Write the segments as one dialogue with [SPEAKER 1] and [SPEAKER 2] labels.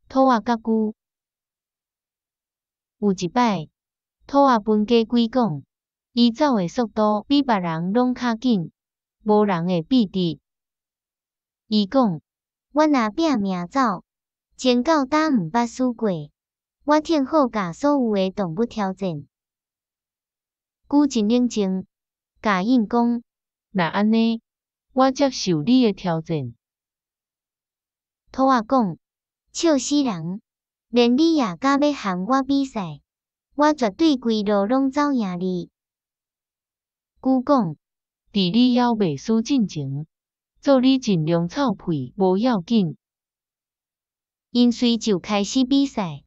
[SPEAKER 1] 兔仔佮龜。有一擺，兔仔分家鬼講，伊走的速度比別人攏較緊，無人會比得。伊講：
[SPEAKER 2] 我若拚命走，前到今毋捌輸過。我聽好共所有的動物挑戰。
[SPEAKER 1] 龜真冷靜，共應講：若按呢，我接受你的挑戰。
[SPEAKER 2] 兔仔講：笑死人！連你也敢欲和我比賽？我絕對規路攏走贏你。
[SPEAKER 1] 龜講：佇你猶袂輸進前，做你盡量臭屁無要緊。
[SPEAKER 2] 𪜶隨就開始比賽。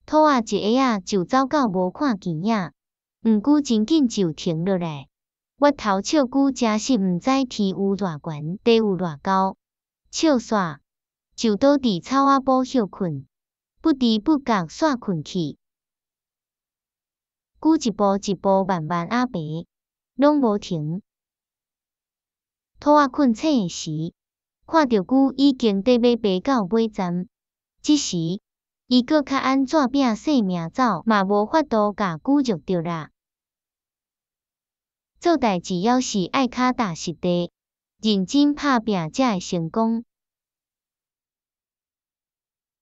[SPEAKER 2] 兔仔一下仔就走到無看見影，毋過真緊就停落來。越頭笑龜真實毋知天有偌懸，地有偌高，笑煞就倒佇草仔埔歇睏，不知不覺煞睏去。龜一步一步慢慢仔爬，攏無停。兔仔睏醒的時，看著龜已經綴欲爬到尾站，這時伊閣較按怎拚性命走，嘛無法度共龜著著啦。做代誌猶是愛跤踏實地，認真拍拚才會成功。